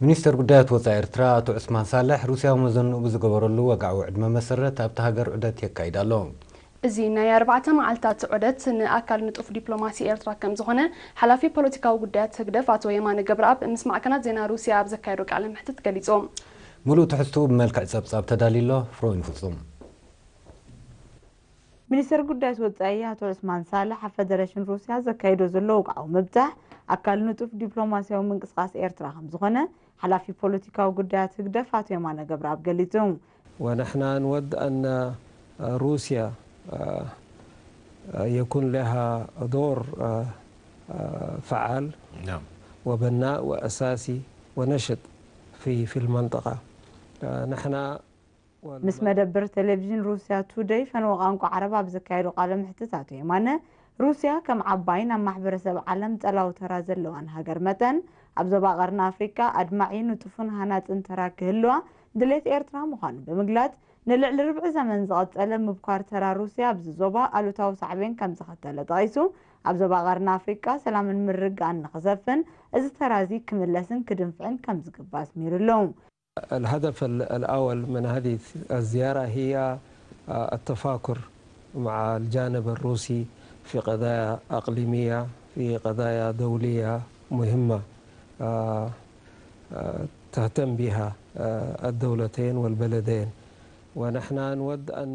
ሚኒስተር ጉዳያት ወጻኢ ኤርትራ ኣቶ ዑስማን ሳልሕ፣ ሩስያ መዘንኡ ብዝገበረሉ ወግዓዊ ዕድመ መሰረት ኣብታ ሃገር ዑደት የካይድ ኣሎ። እዚ ናይ ኣርባዕተ መዓልታት ዑደት ንኣካል ንጡፍ ዲፕሎማሲ ኤርትራ ከም ዝኾነ ሓላፊ ፖለቲካዊ ጉዳያት ህግደፍ ኣቶ የማነ ገብረኣብ ምስ ማዕከናት ዜና ሩስያ ኣብ ዘካየዶ ቃለ መሕትት ገሊጹ። ምሉእ ትሕዝትኡ ብመልክዕ ጸብጻብ ተዳልዩ ኣሎ። ፍሮይን ፍጹም። ሚኒስተር ጉዳያት ወጻኢ ኣቶ ዑስማን ሳልሕ፣ ኣብ ፈደረሽን ሩስያ ዘካይዶ ዘሎ ወግዓዊ ምብጻሕ ኣካል ንጡፍ ዲፕሎማሲያዊ ምንቅስቃስ ኤርትራ ከም ዝኾነ ሓላፊ ፖለቲካዊ ጉዳያት ህግደፍ ኣቶ የማነ ገብረኣብ ገሊጹ። ونحن نود أن روسيا يكون لها دور فعال وبناء وأساسي ونشط في في المنطقة. نحن ምስ መደብር ቴሌቪዥን ሩስያ ቱደይ ፈነወ ቋንቋ ዓረብ ኣብ ዘካየዶ ቃለ ምሕትት ኣቶ የማነ፣ ሩስያ ከም ዓባይን ኣብ ማሕበረሰብ ዓለም ጸላዊ ተራ ዘለዋን ሃገር መጠን፣ ኣብ ዞባ ቀርኒ ኣፍሪቃ ኣድማዒ፣ ንጡፍን ሃናጽን ተራ ክህልዋ ድሌት ኤርትራ ምዃኑ ብምግላጽ፣ ንልዕሊ ርብዒ ዘመን ዝቐጸለ ምብኳር ተራ ሩስያ ኣብዚ ዞባ ኣሉታዊ ሳዕቤን ከም ዘኸተለ ጠቒሱ፣ ኣብ ዞባ ቀርኒ ኣፍሪቃ ሰላምን ምርግጋእን ንኽሰፍን፣ እዚ ተራ እዚ ክምለስን ክድንፍዕን ከም ዝግባእ ኣስሚሩ ኣሎ። الهدف ال- الأول من هذه الزيارة هي آه، التفاكر مع الجانب الروسي في قضايا إقليمية، في قضايا دولية مهمة، آه، آه، تهتم بها آه، الدولتين والبلدين. ونحن نود أن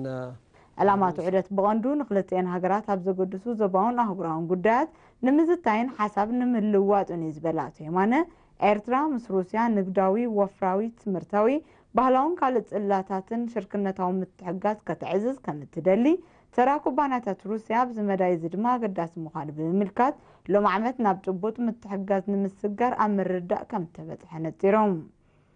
ዕላማ እቲ ዑደት ብቐንዱ ንክልቲኤን ሃገራት ኣብ ዘገድሱ ዞባውን ኣህጉራውን ጉዳያት ንምዝታይን ሓሳብ ንምልውዋጥን እዩ ዝበለ ኣቶ የማነ፣ ኤርትራ ምስ ሩስያ ንግዳዊ፣ ወፍራዊ፣ ትምህርታዊ፣ ባህላውን ካልእ ጽላታትን ሽርክነታዊ ምትሕግጋዝ ከተዕዝዝ ከም እትደሊ፣ ተራ ኩባንያታት ሩስያ ኣብዚ መዳይ እዚ ድማ ኣገዳሲ ምዃኑ ብምምልካት፣ ሎም ዓመት ናብ ጭቡጥ ምትሕግጋዝ ንምስግጋር ኣብ ምርድዳእ ከም እተበጽሐ ነጺሮም።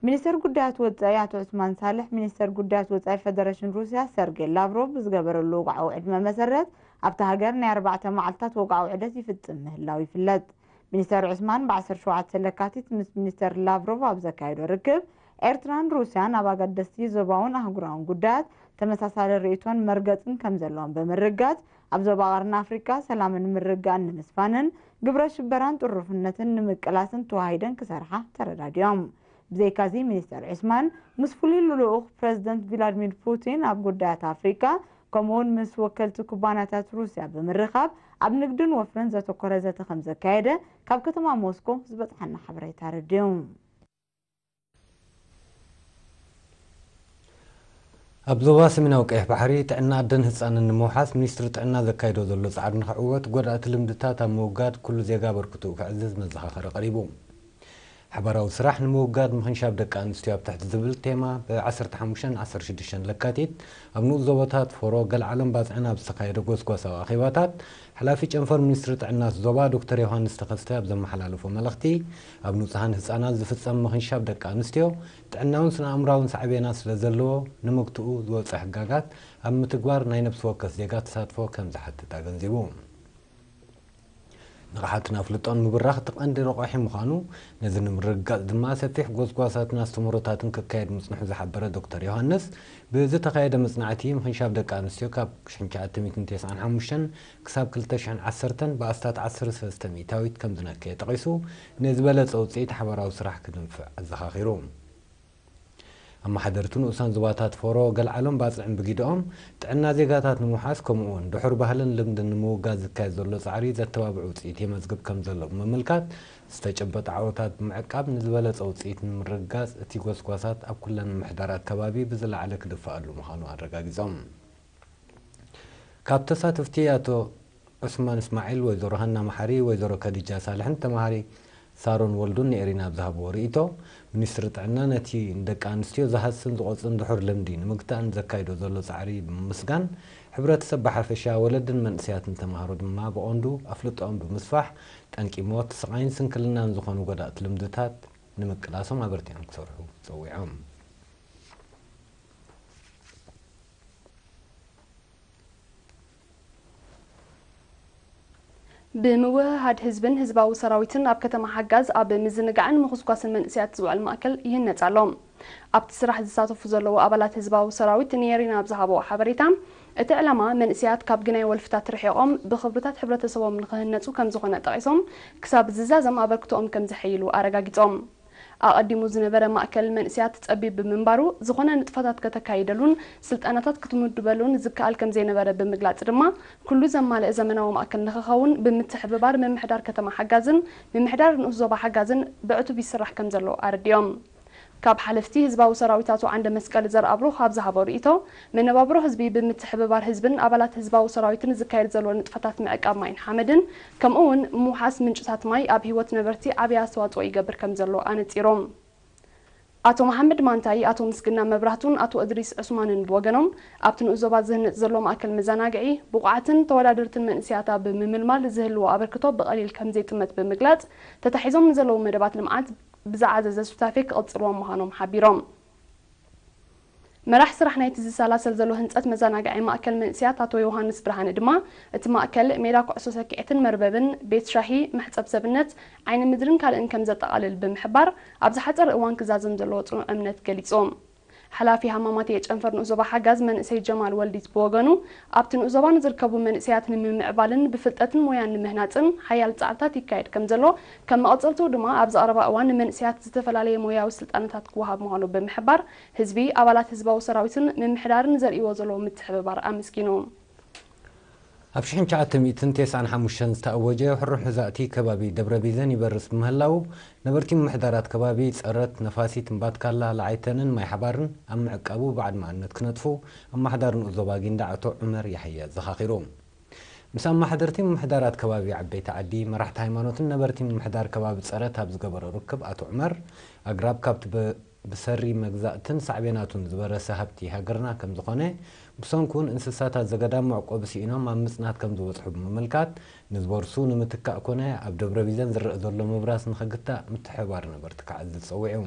ሚኒስተር ጉዳያት ወጻኢ ኣቶ ዑስማን ሳልሕ፣ ሚኒስተር ጉዳያት ወጻኢ ፈደረሽን ሩስያ ሰርጌ ላቭሮቭ ብዝገበረሉ ወግዓዊ ዕድመ መሰረት፣ ኣብታ ሃገር ናይ ኣርባዕተ መዓልታት ወግዓዊ ዑደት ይፍጽም ምህላው ይፍለጥ። ሚኒስተር ዑስማን ብ ዓሰርተ ሸውዓተ ለካቲት ምስ ሚኒስተር ላቭሮቭ ኣብ ዘካየዶ ርክብ፣ ኤርትራን ሩስያን ኣብ ኣገደስቲ ዞባውን ኣህጉራውን ጉዳያት ተመሳሳሊ ርእይቶን መርገጽን ከም ዘለዎም ብምርጋጽ፣ ኣብ ዞባ ቀርኒ ኣፍሪቃ ሰላምን ምርግጋእን ንምስፋንን ግብረ ሽበራን ጥሩፍነትን ንምቅላስን ተዋሂደን ክሰርሓ ተረዳዲኦም። ብዘይካዚ ሚኒስተር ዑስማን ምስ ፍሉይ ልኡኽ ፕረዚደንት ቪላድሚር ፑቲን ኣብ ጉዳያት ኣፍሪቃ ከምኡውን ምስ ወከልቲ ኩባንያታት ሩስያ ብምርኻብ ኣብ ንግድን ወፍርን ዘተኮረ ዘተ ከም ዘካየደ ካብ ከተማ ሞስኮ ዝበጽሓና ሓበሬታ ኣረዲኡ። ኣብ ዞባ ሰሜናዊ ቀይሕ ባሕሪ ጥዕና ኣደን ህጻንን ንምውሓስ ሚኒስትሪ ጥዕና ዘካይዶ ዘሎ ጻዕሪ ንኽዕወት ጎዳእቲ ልምድታት ኣብ ምውጋድ ኩሉ ዜጋ ኣበርክትኡ ከዕዝዝ መዘኻኸሪ ቀሪቡ። ሓባራዊ ስራሕ ንምውጋድ ምኽንሻብ ደቂ ኣንስትዮ ኣብ ትሕቲ ዝብል ቴማ ብ ዓሰርተ ሓሙሽተን ዓሰርተ ሽዱሽተን ለካቲት ኣብ ንኡስ ዞባታት ፎሮ፣ ገልዓሎን ባጽዕን ኣብ ዝተኻየደ ጎስጓሳዊ ኣኼባታት ሓላፊ ጨንፈር ሚኒስትሪ ጥዕና እቲ ዞባ ዶክተር ዮሃንስ ተኸስተ ኣብ ዘመሓላለፎ መልእኽቲ፣ ኣብ ንጹሃን ህጻናት ዝፍጸም ምኽንሻብ ደቂ ኣንስትዮ ጥዕናውን ስነ ኣእምራውን ሳዕቤናት ስለ ዘለዎ፣ ንምግትኡ ዝወጸ ሕጋጋት ኣብ ምትግባር ናይ ነብሲ ወከፍ ዜጋ ተሳትፎ ከም ዝሓትት ኣገንዚቡ። ንቕሓትን ኣፍልጦን ምብራኽ እቲ ቀንዲ ረቋሒ ምዃኑ፣ ነዚ ንምርግጋጽ ድማ ሰፊሕ ጎስጓሳትን ኣስተምህሮታትን ክካየድ ምጽንሑ ዝሓበረ ዶክተር ዮሃንስ፣ ብዝተኻየደ መጽናዕቲ ምኽንሻብ ደቂ ኣንስትዮ ካብ ሽሕን ትሽዓተ ሚእትን ተስዓን ሓሙሽተን ክሳብ ክልተ ሽሕን ዓሰርተን ብኣስታት ዓሰርተ ሰለስተ ሚእታዊት ከም ዝነከየ ጠቒሱ፣ ንዝበለጸ ውጽኢት ሓባራዊ ስራሕ ክድንፍዕ ኣዘኻኺሩ። ኣመሓደርቲ ንኡሳን ዞባታት ፎሮ፣ ገልዓሎን ባጽዕን ብጊደኦም፣ ጥዕና ዜጋታት ንምውሓስ፣ ከምኡ እውን ድሑር ባህልን ልምድን ንምውጋድ ዝካየድ ዘሎ ጻዕሪ ዘተባብዕ ውጽኢት የመዝግብ ከም ዘሎ ብምምልካት፣ ዝተጨበጠ ዓወታት ብምዕቃብ ንዝበለጸ ውጽኢት ንምርግጋጽ እቲ ጎስጓሳት ኣብ ኩለን ምምሕዳራት ከባቢ ብዝለዓለ ክድፈኣሉ ምዃኑ ኣረጋጊጾም። ካብ ተሳተፍቲ ኣቶ ዑስማን እስማዒል፣ ወይዘሮ ሃና መሓሪ፣ ወይዘሮ ከዲጃ ሳልሕን ተማሃሪ ሳሮን ወልዱን ንኤሪና ኣብ ዝሃብዎ ርእይቶ፣ ሚኒስትሪ ጥዕና ነቲ ንደቂ ኣንስትዮ ዝሃስን ዝቖጽን ድሑር ልምዲ ንምግታእን ዘካይዶ ዘሎ ጻዕሪ ብምምስጋን፣ ሕብረተሰብ ብሓፈሻ፣ ወለድን መንእሰያትን ተማሃሮ ድማ ብቐንዱ ኣፍልጦኦም ብምስፋሕ፣ ጠንቂ ሞት፣ ስቓይን ስንክልናን ዝኾኑ ጎዳእቲ ልምድታት ንምቅላሶም ኣበርቲዖም ክሰርሑ ጸዊዖም። ብምውህሃድ ህዝብን ህዝባዊ ሰራዊትን ኣብ ከተማ ሓጋዝ ኣብ ምዝንጋዕን ምኹስኳስን መንእሰያት ዝውዕል ማእከል ይህነጽ ኣሎ። ኣብቲ ስራሕ ዝሳተፉ ዘለዉ ኣባላት ህዝባዊ ሰራዊት ንኤሪና ኣብ ዝሃብዎ ሓበሬታ፣ እቲ ዕላማ መንእሰያት ካብ ግናይ ወልፍታት ርሒቖም ብኽብርታት ሕብረተሰቦም ንኽህነጹ ከም ዝኾነ ጠቒሶም፣ ክሳብ ዝዛዘም ኣበርክቶኦም ከም ዘሐይሉ ኣረጋጊጾም። ኣቐዲሙ ዝነበረ ማእከል መንእሰያት ጸቢብ ብምንባሩ፣ ዝኾነ ንጥፈታት ከተካይደሉን ስልጠናታት ክትምድበሉን ዝከኣል ከም ዘይነበረ ብምግላጽ ድማ፣ ኩሉ ዘማልአ ዘመናዊ ማእከል ንኽኸውን ብምትሕብባር ምምሕዳር ከተማ ሓጋዝን ምምሕዳር ንኡስ ዞባ ሓጋዝን ብዕቱብ ይስራሕ ከም ዘሎ ኣረዲኦም። ካብ ሓለፍቲ ህዝባዊ ሰራዊት ኣቶ ዓንደ መስቀል ዘርኣብሩኽ ኣብ ዝሃቦ ርእይቶ፣ መነባብሮ ህዝቢ ብምትሕብባር ህዝብን ኣባላት ህዝባዊ ሰራዊትን ዝካየድ ዘሎ ንጥፈታት ምዕቃብ ማይን ሓመድን፣ ከምኡ እውን ምውሓስ ምንጭታት ማይ ኣብ ህይወት ነበርቲ ዓብዪ ኣስተዋፅኦ ይገብር ከም ዘሎ ኣነፂሮም። ኣቶ መሓመድ ማንታይ፣ ኣቶ ምስግና መብራህቱን ኣቶ እድሪስ ዑስማንን ብወገኖም፣ ኣብቲ ንኡስ ዞባ ዝህነፅ ዘሎ ማእከል መዘናግዒ፣ ብቑዓትን ተወዳደርትን መንእሰያት ኣብ ምምልማል ዝህልዎ ኣበርክቶ ብቐሊል ከም ዘይጥመት ብምግላጽ፣ ተታሒዞም ንዘለዉ መደባት ልምዓት ብዝዓዘዘ ሱታፌ ክቕጽልዎም ምዃኖም ሓቢሮም። መራሕ ስራሕ ናይቲ ዝሰላሰል ዘሎ ህንጸት መዘናግዒ ማእከል መንእሰያት ኣቶ ዮሃንስ ብርሃነ ድማ፣ እቲ ማእከል ሜዳ ኩዕሶ ሰኪዔትን መርበብን፣ ቤት ሻሂ፣ መሕጸብ ሰብነት፣ ዓይኒ ምድርን ካልእን ከም ዘጠቓልል ብምሕባር፣ ኣብ ዝሓጸረ እዋን ክዛዘም ዘለዎ ጽኑዕ እምነት ገሊጹ። ሓላፊ ሃማማት የጨንፈር ንኡስ ዞባ ሓጋዝ መንእሰይ ጀማል ወልዲት ብወገኑ፣ ኣብቲ ንኡስ ዞባ ንዝርከቡ መንእሰያት ንምምዕባልን ብፍልጠትን ሞያን ንምህናጽን ሓያል ጻዕርታት ይካየድ ከም ዘሎ፣ ከም መቐጸልትኡ ድማ ኣብዚ ቀረባ እዋን ንመንእሰያት ዝተፈላለየ ሞያዊ ስልጠናታት ክወሃብ ምዃኑ ብምሕባር፣ ህዝቢ፣ ኣባላት ህዝባዊ ሰራዊትን ምምሕዳርን ዘርእይዎ ዘለዉ ምትሕብባር ኣመስጊኑ። ኣብ ሽሕን ትሽዓተ ሚእትን ተስዓን ሓሙሽተን ዝተኣወጀ ሕሩም ሕዛእቲ ከባቢ ደብረ ቢዘን ይበርስ ብምህላዉ፣ ነበርቲ ምምሕዳራት ከባቢ ጸረት፣ ነፋሲት፣ እምባትካላ፣ ለዓይተንን ማይ ሓባርን ኣብ ምዕቃቡ ብኣድማዕነት ክነጥፉ ኣመሓዳሪ ንኡስ ዞባ ጊንዳዕ ኣቶ ዑመር ያሕያ ኣዘኻኺሩ። ምስ ኣመሓደርቲ ምምሕዳራት ከባቢ ዓበይቲ ዓዲ፣ መራሕቲ ሃይማኖትን ነበርቲ ምምሕዳር ከባቢ ጸረት ኣብ ዝገበሮ ርክብ ኣቶ ዑመር፣ ኣግራብ ካብቲ በ- ብሰሪ መግዛእትን ሳዕቤናቱን ዝበረሰ ሃብቲ ሃገርና ከምዝኾነ፣ ብሰንኩ እውን እንስሳታት ዘገዳም መዕቆቢ ስኢኖም ኣብ ምጽናት ከምዝበጽሑ ብምምልካት፣ ንዝበርሱ ንምትካእ ኮነ ኣብ ደብረ ቢዘን ዝረኣ ዘሎ ምብራስ ንኽግታእ ምትሕብባር ነበርቲ ክዓዝዝ ጸዊዑ።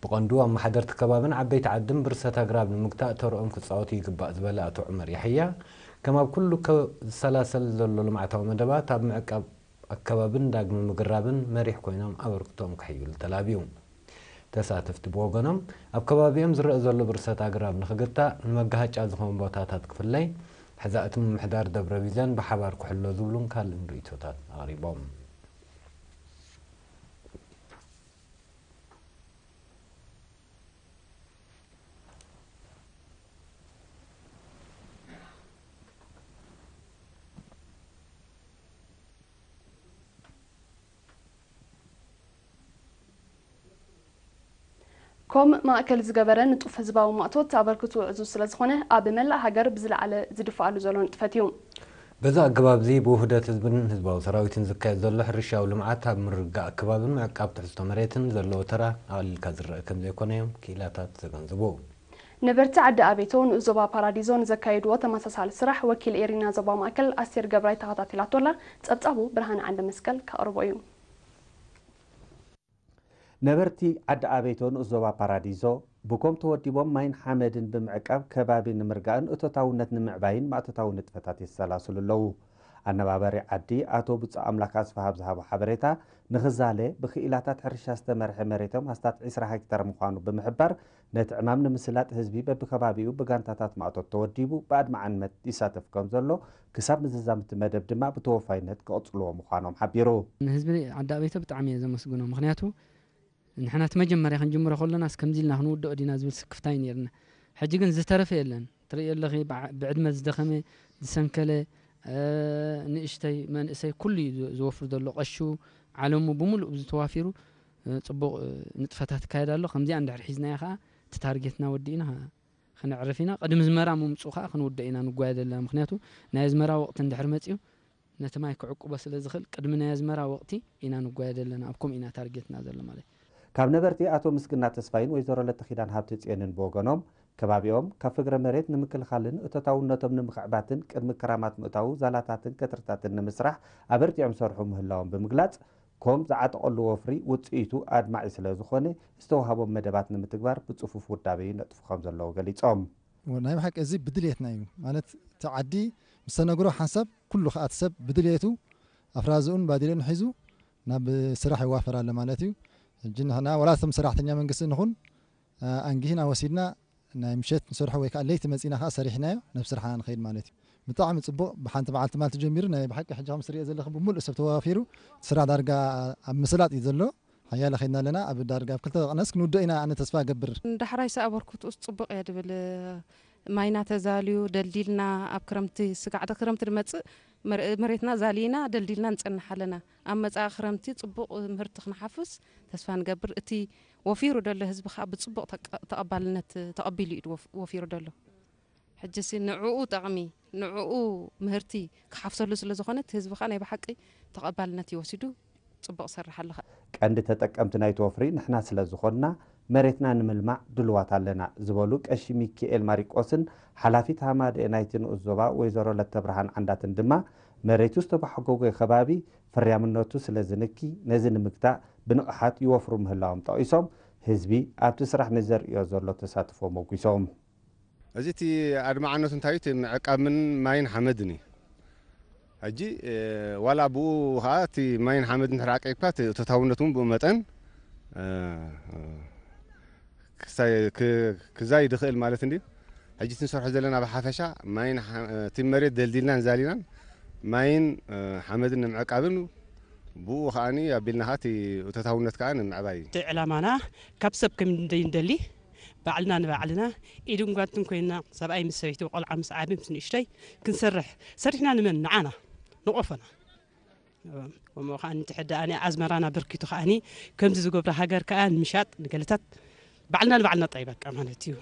ብቐንዱ ኣመሓደርቲ ከባብን ዓበይቲ ዓድን ብርሰት ኣግራብ ንምግታእ ተርኦም ክጻወቱ ይግባእ ዝበለ ኣቶ ዑመር ያሕያ፣ ከም ኣብ ኩሉ ከ- ዝሰላሰል ዘሎ ልምዓታዊ መደባት ኣብ ምዕቃብ ኣከባብን ዳግመ ምግራብን መሪሕ ኮይኖም ኣበርክቶኦም ከሕይሉ ተላብዩ። ተሳተፍቲ ብወገኖም፣ ኣብ ከባቢኦም ዝረኣ ዘሎ ብርሰት ኣግራብ ንኽግታእ ንመጋሃጫ ዝኾኑ ቦታታት ክፍለይ፣ ሕዛእቲ ምምሕዳር ደብረ ቢዘን ብሓባር ክሕሎ ዝብሉን ካልእን ርእይቶታት ኣቕሪቦም። ኮም ማእከል ዝገበረ ንጡፍ ህዝባዊ ማእቶት ኣበርክትኡ ዕዙዝ ስለዝኾነ ኣብ መላእ ሃገር ብዝለዓለ ዝድፈኣሉ ዘሎ ንጥፈት እዩ። በዚ ኣገባብ እዚ ብውህደት ህዝብን ህዝባዊ ሰራዊትን ዝካየድ ዘሎ ሕርሻዊ ልምዓት ኣብ ምርግጋእ ኣከባብን ምዕቃብ ትሕዝቶ መሬትን ዘለዎ ተራ ኣቕሊልካ ዝረኣ ከምዘይኮነ እዮም ክኢላታት ዘገንዝቡ። ነበርቲ ዓዲ ኣቤቶ ንኡስ ዞባ ፓራዲዞ ንዘካየድዎ ተመሳሳሊ ስራሕ ወኪል ኤሪና ዞባ ማእከል ኣስቴር ገብራይ ተኸታቲላቶ ኣላ። ጸብጻቡ ብርሃነ ዓንደመስቀል ከቕርቦ እዩ። ነበርቲ ዓዲ ኣቤቶ ንኡስ ዞባ ፓራዲዞ ብኮም ተወዲቦም ማይን ሓመድን ብምዕቃብ ከባቢ ንምርጋእን እቶታውነት ንምዕባይን ማእቶታዊ ንጥፈታት የሰላስሉ ኣለዉ። ኣነባባሪ ዓዲ ኣቶ ብፁዕ ኣምላክ ኣስፍሃ ኣብ ዝሃቦ ሓበሬታ፣ ንኽዛለ ብክኢላታት ሕርሻ ዝተመርሐ መሬቶም ኣስታት ዒስራ ሄክታር ምዃኑ ብምሕባር፣ ነቲ ዕማም ንምስላጥ ህዝቢ በብከባቢኡ ብጋንታታት ማእቶት ተወዲቡ ብኣድማዕነት ይሳተፍ ከም ዘሎ ክሳብ ምዝዛም እቲ መደብ ድማ ብተወፋይነት ክቕጽልዎ ምዃኖም ሓቢሩ። ንህዝቢ ዓዲ ኣበይቶ ብጣዕሚ እየ ዘመስግኖ። ምኽንያቱ ንሕና እቲ መጀመርያ ክንጅምሮ ከሎናስ ከምዚ ኢልና ክንውድኦ ዲና ዝብል ስክፍታ እዩ ነይርና። ሕጂ ግን ዝተረፈ የለን። ትርእዮ ኣለኺ ብዓ- ብዕድመ ዝደኸመ ዝሰንከለ ንእሽተይ መንእሰይ ኩሉ እዩ ዝወፍር ዘሎ። ቀሹ ዓለሙ ብምሉእ ተዋፊሩ ፅቡቕ ንጥፈታት ይካየድ ኣሎ። ከምዚኣ እንድሕር ሒዝናዮ ከዓ እቲ ታርጌትና ወዲእና ከነዕርፍ ኢና። ቅድሚ ዝመራ ምምፅኡ ከዓ ክንውደ ኢና ንጓየ ዘለና። ምክንያቱ ናይ ኣዝመራ ወቕቲ እንድሕር መፅዩ ነቲ ማይ ክዕቁቦ ስለ ዝኽእል ቅድሚ ናይ ኣዝመራ ወቕቲ ኢና ንጓየ ዘለና። ኣብ ከምኡ ኢና ታርጌትና ዘሎ ማለት እዩ። ካብ ነበርቲ ኣቶ ምስግና ተስፋይን ወይዘሮ ለተኺዳን ሃብተፅዮንን ብወገኖም፣ ከባቢኦም ካብ ፍግረ መሬት ንምክልኻልን እቶታውነቶም ንምኽዕባትን ቅድሚ ክራማት ምእታዉ ዛላታትን ከትርታትን ንምስራሕ ኣበርቲዖም ዝሰርሑ ምህላዎም ብምግላፅ፣ ኮም ዝዓጠቐሉ ወፍሪ ውፅኢቱ ኣድማዒ ስለ ዝኾነ ዝተውሃቦም መደባት ንምትግባር ብፅፉፍ ውዳበ ይነጥፉ ከም ዘለዉ ገሊፆም። ናይ ብሓቂ እዚ ብድልየትና እዩ ማለት እቲ ዓዲ ምስ ተነግሮ ሓንሳብ ኩሉ ከዓ እቲ ሰብ ብድልየቱ ኣፍራዝኡን ባዲለኡን ሒዙ ናብ ስራሕ ይዋፈር ኣሎ ማለት እዩ። ሕጂ ንሕና ዋላ እቶም ሰራሕተኛ መንግስቲ ንኹን ኣንጊህና ወሲድና ናይ ምሸት ንሰርሖ ወይ ከዓ ለይቲ መፂና ከዓ ሰሪሕናዮ ናብ ስራሕና ንኸይድ ማለት እዩ። ብጣዕሚ ፅቡቕ ብሓንቲ መዓልቲ ማለት ጀሚሩ ናይ ብሓቂ ሕጂ ከም ትሪኦ ዘለኹ ብምሉእ ሰብ ተዋፊሩ እቲ ስራሕ ዳርጋ ኣብ ምስላጥ እዩ ዘሎ። ሓያለ ኸይድና ኣለና። ኣብ ዳርጋ ኣብ ክልተ ቐነስ ክንውድኦ ኢና፣ ኣነ ተስፋ እገብር። ንዳሕራይ ሰ ኣበርክትኡስ ጽቡቕ እየ ድብል። ማይና ተዛልዩ ደልዲልና፣ ኣብ ክረምቲ ስጋዕ ዶ ክረምቲ ድመጽእ መር-፣ መሬትና ዛሊና ደልዲልና ንጸንሕ ኣለና። ኣብ መጻኢ ክረምቲ ጽቡቕ ምህርቲ ክንሓፍስ ተስፋ ንገብር። እቲ ወፊሩ ደሎ ህዝቢ ኸኣ ብጽቡቕ ተቀ-፣ ተቐባልነት ተቐቢሉ እዩ ወፍ-፣ ወፊሩ ደሎ። ሕጂሲ ንዕኡ ጠቕሚ፣ ንዕኡ ምህርቲ ክሓፍሰሉ ስለ ዝኾነ፣ እቲ ህዝቢ ኸኣ ናይ ብሓቂ ተቐባልነት እዩ ወሲዱ፣ ጽቡቕ ሰርሕ ኣለኻ። ቀንዲ ተጠቀምቲ ናይቲ ወፍሪ ንሕና ስለ ዝኾንና፣ መሬትና ንምልማዕ ድልዋት ኣለና ዝበሉ ቀሺ ሚኪኤል ማሪቆስን ሓላፊት ሃማደኤ ናይቲ ንኡስ ዞባ ወይዘሮ ለተብርሃን ዓንዳትን ድማ፣ መሬቱ ዝተባሕጎገ ከባቢ ፍርያምነቱ ስለ ዝንኪ፣ ነዚ ንምግታእ ብንቕሓት ይወፍሩ ምህላዎም ጠቒሶም፣ ህዝቢ ኣብቲ ስራሕ ንዘርእዮ ዘሎ ተሳትፎ ሞጒሶም። እዚ እቲ ኣድማዕነቱ እንታይ እዩ? እቲ ምዕቃብን ማይን ሓመድን እዩ። ሕጂ፣ እ፣ ዋላ ብኡ ኸዓ እቲ ማይን ሓመድን እንድሕር ዓቂብካ፣ እቲ እቶታውነት እውን ብኡ መጠን፣ እ፣ ክሳይ-፣ ክ-፣ ክዛይድ ይኽእል ማለት እንድዩ። ሕጂ እቲ ንሰርሖ ዘለና ብሓፈሻ ማይን ሓ-፣ እቲ መሬት ደልዲልናን ዛሊናን ማይን፣ እ፣ ሓመድን ንምዕቃብን ብኡ ኸዓኒ ኣቢልና ኸዓ እቲ እቶታውነት ከኣ ንምዕባይ እዩ። እቲ ዕላማና ካብ ሰብ ከም እንደይ እንደሊ ባዕልና ንባዕልና ኢድን ጓንትን ኮይንና ሰብኣይ ምስ ሰበይቲ ቆልዓ ምስ ዓቢ ምስ ንእሽተይ ክንሰርሕ ሰሪሕና ንመን ንዓና ንቆፎና እሞ ከዓኒ ትሕዳኣኒ ኣዝመራና በርኪቱ ከዓኒ ከምዚ ዝገብራ ሃገር ከኣ ንምሻጥ ንገለታት ባዕልና ንባዕልና ጣይ በቃ ማለት እዩ።